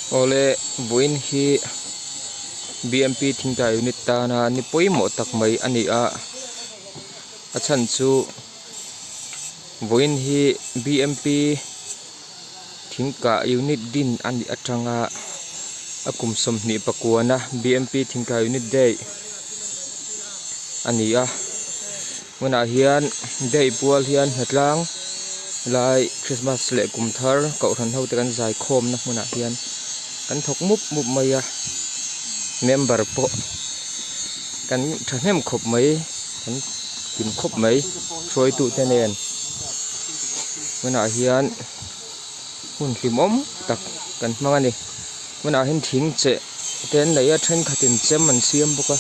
Awle vawiin hi bmp thingtah unit tana ni pawimawh tak mai a ni a a chhan chu vawiin hi bmp thingkah unit din a nih atanga a kum 29 na bmp thingkah unit day a ni a. Hmunah hian day pual hian hnatlang lai Christmas leh kum thar kohhran ho te kan zai khawmna hmunah hian kan thawk mup mup mai a member pawh kan thahnem khawp mai kan hlim khawp mai hruaitu te nen hmunah hian hun hlimawm tak kan hmang a ni hmunah hian thing cheh te an nei a thenkhatin chem an siam bawk a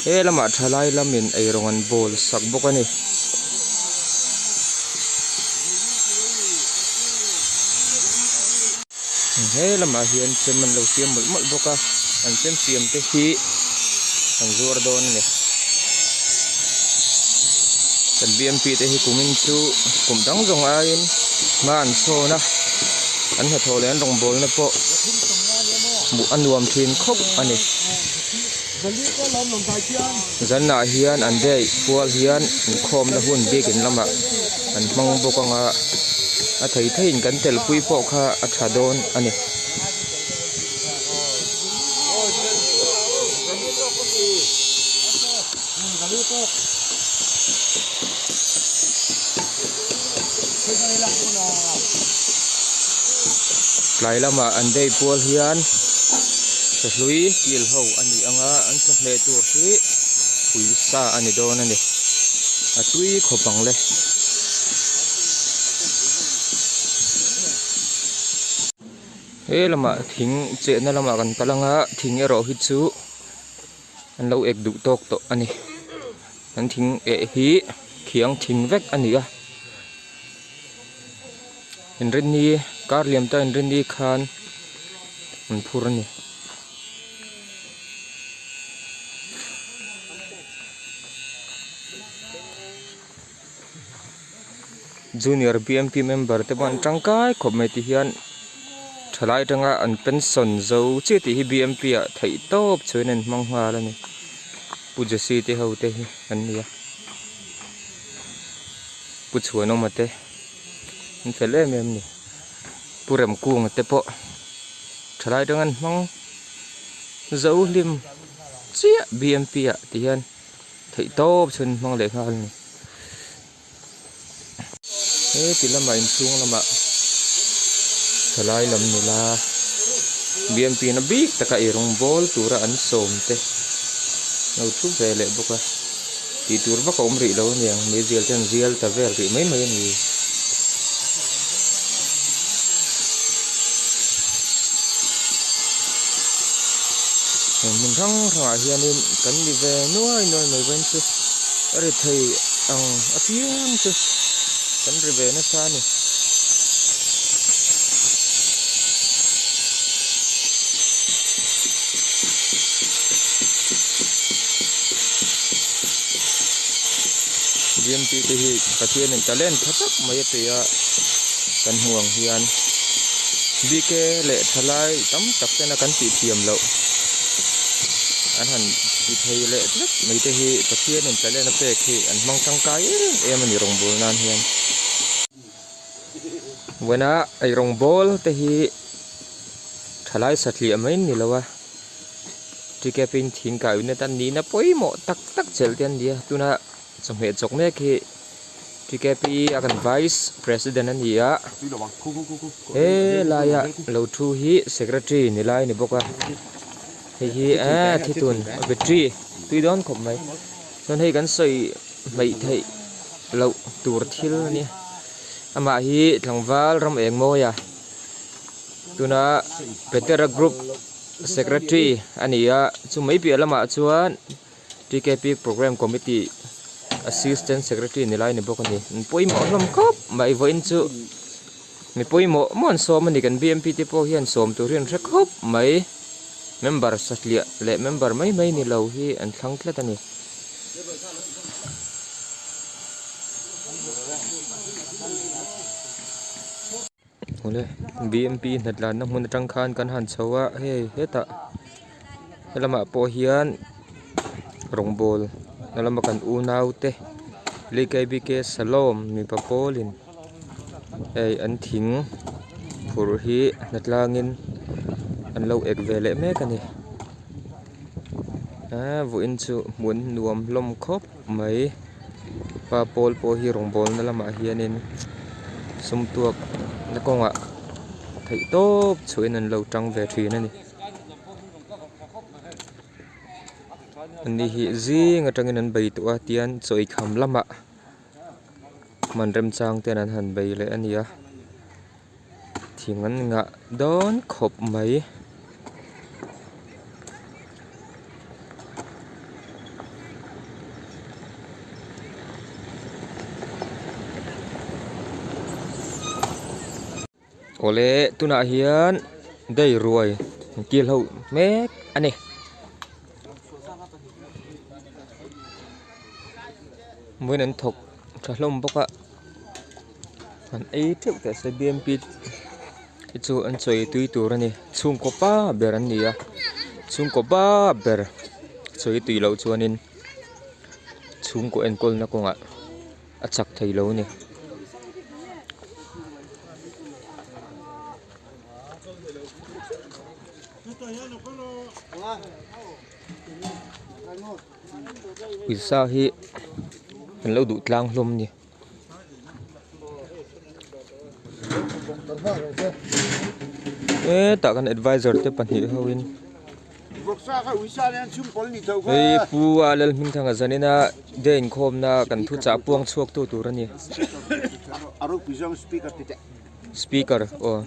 he lamah thalai lamin eirawng an bawl sak bawk a ni. He lamah hian chem an lo siam mawlh mawlh bawk a an chem siam te hi an zuar dawn a ni. Kan bmp te hi kumin chu kum dang zawng aiin hma an sawn a an hnathawh leh an rawngbawlna pawh hmuh a nuam thin khawp a ni. Zanah hian an daih pual hian inkhawmna hun biakin lamah an hmang bawk ang a a thei theiin kan telpui pawh kha a tha dawn a ni. Tlai lamah an day pual hian sahlui kil ho a ni ang a an chawhmeh tur hi pui sa a ni dawn a ni a tui khawp ang le. He lamah thing chehna lamah kan kal ang a thing erawh hi chu. An lo ek duh tawk tawh a ni. An thing eh hi khiang thing vek a ni a. Inrinni kar liam ta inrinni khan an phur a ni. Junior bmp member te pawh an tangkai khawp mai ti hian thalai atanga an pension zo chiah tih hi bmp ah theih tawp chuan an hmang nghal a ni pu jesse te ho te hi an ni a pu chhuanawma te an fel em em a ni pu remkunga te pawh thalai atanga an hmang zo hlim chiah bmp ah ti hian. Theih tawp chhun hmang leh nghal a ni. Heti lamah inchhung lamah thalai lam nula bmp na bik taka ei rawng bawl tura an sawm te lo thu ve leh bawk a tih tur vak a awm rih lo aniang meizial te an zial ta vel rih mai mai a ni. Heng hmun hrang hrangah hianin kan ni ve nuai nuai mai vawiin chu a ri thei ang apiang chu kan ri ve nasa a ni. Gym tih te hi Pathianin talent tha tak mai a pe a kan hmuh ang hian bike leh thalai tam tak tena kan tih thiam loh an han ti thei leh tlat mai te hi Pathianin talent a pek hi an hmang tangkai em em a ni rawngbâwl nan hian. Vawiina eirawngbawl te hi thalai satliah mai an ni lo a. Ṭikep in thing kai unit a nihna pawimawh tak tak chelh te an ni a tuna chawhmeh chawk mek hi ṭikep hi a kan vice president a ni a helaia lo thu hi secretary ni lai a ni bawk a hei hi eee thitun battery tui dawn khawp mai chuan hei kan sawi hmaih theih loh tur thil a nia amah hi tlangval ram eng mawi a tuna petera group. Secretary a ni a chu mai piah lamah chuan TKP Programme Committee Assistant Secretary ni lai a ni bawk a ni an pawimawh hlawm khawp mai vawiin chu mi pawimawh maw an sawm a ni kan bmp te pawh hian sawm tur hi an hre khawp mai member satliah leh member mai mai ni lo hi an thlang tlat a ni. Awle bmp hnatlanna hmun atang khan kan han chho a hei hetah helamah pawh hian rawngbawl na lama kan unau te lkbk salom mipa pawlin hei an thing phurh hi hnatlangin an lo ek ve leh mek a ni eee vawiin chu hmun nuam hlawm khawp mai pa pawl pawh hi rawngbawlna lamah hianin sum tuak na kawngah theih tawp chhuahin an lo tang ve thin a ni ani hi zing atangin an bei tawh a tian chaw eikham lamah hman remchang ten an han bei leh a ni a thing an ngah dawn khawp mai. Awle tunah hian dei ruai kil ho mek a ni. Vawiin an thawk tha hlawm bawk a an ei teuh teh se bmp hi chu an chawi tui tur a ni chhungkaw pa ber an ni a chhungkaw pa ber chawi tui loh chuanin chhungkaw enkawlna kawngah a chak thei lo a ni. Pawisa hi an lo duh tlang hlawm a ni. Hetah kan advisor te pahnih ho in hei pu a Lalhmingthanga zanina day inkhawmna kan thuchah puang chhuak tu tur a ni. Speaker aw.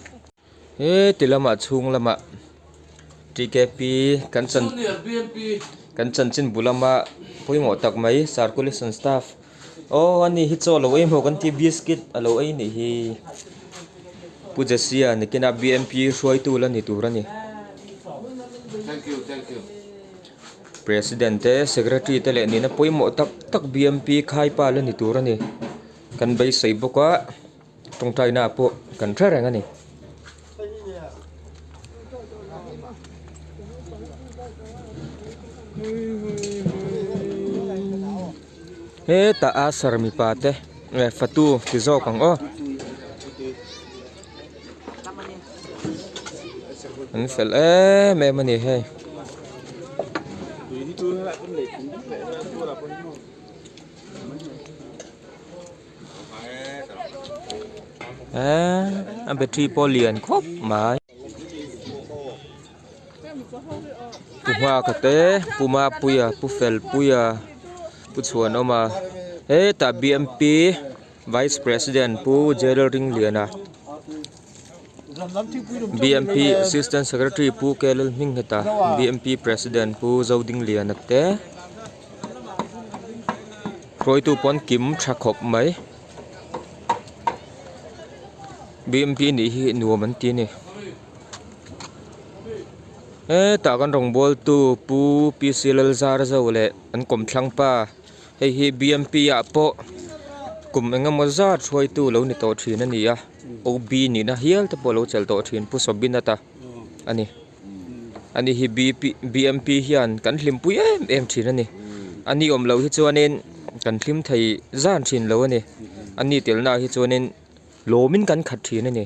Heti lamah chhung lamah TKP kan chan kan chanchin bu lama pawimawh tak mai circulation staff aw ani hi chaw alo ei maw kan tih biscuit alo ei nih hi Pu Jessia nikinah BMP hruaitu la ni tur a ni. President te secretary te leh nihna pawimawh tak tak BMP khaipa la ni tur a ni kan beisei bawk a. Tawngtaina pawh kan hre reng a ni. Hetah a sar mipa te eh fatu ti zawk ang aw. An fel em em a ni hei. A battery pawh lian khawp mai pu nghaka te pu mapuia pu felpuia pu chhuanawma hetah b m p vice president pu Jalringliana b m p assistant secretary pu k lalhmingheta b m p president pu zodingliana te. Hruaitu pawn kim tha khawp mai bmp nih hi nuam an ti a ni hetah kan rawngbawltu pu PC Lalzarzo leh an kawmthlang pa hei hi bmp ah pawh kum eng emaw zat hruaitu lo ni tawh thin a ni a OB nihna hial te pawh a lo chelh tawh thin Pu Sobinata a ni. Ani hi bp bmp hian kan hlimpui em em thin a ni ani awm loh hi chuanin kan hlim thei zan thin lo a ni ani telna ah hi chuanin lawmin kan khat thin a ni.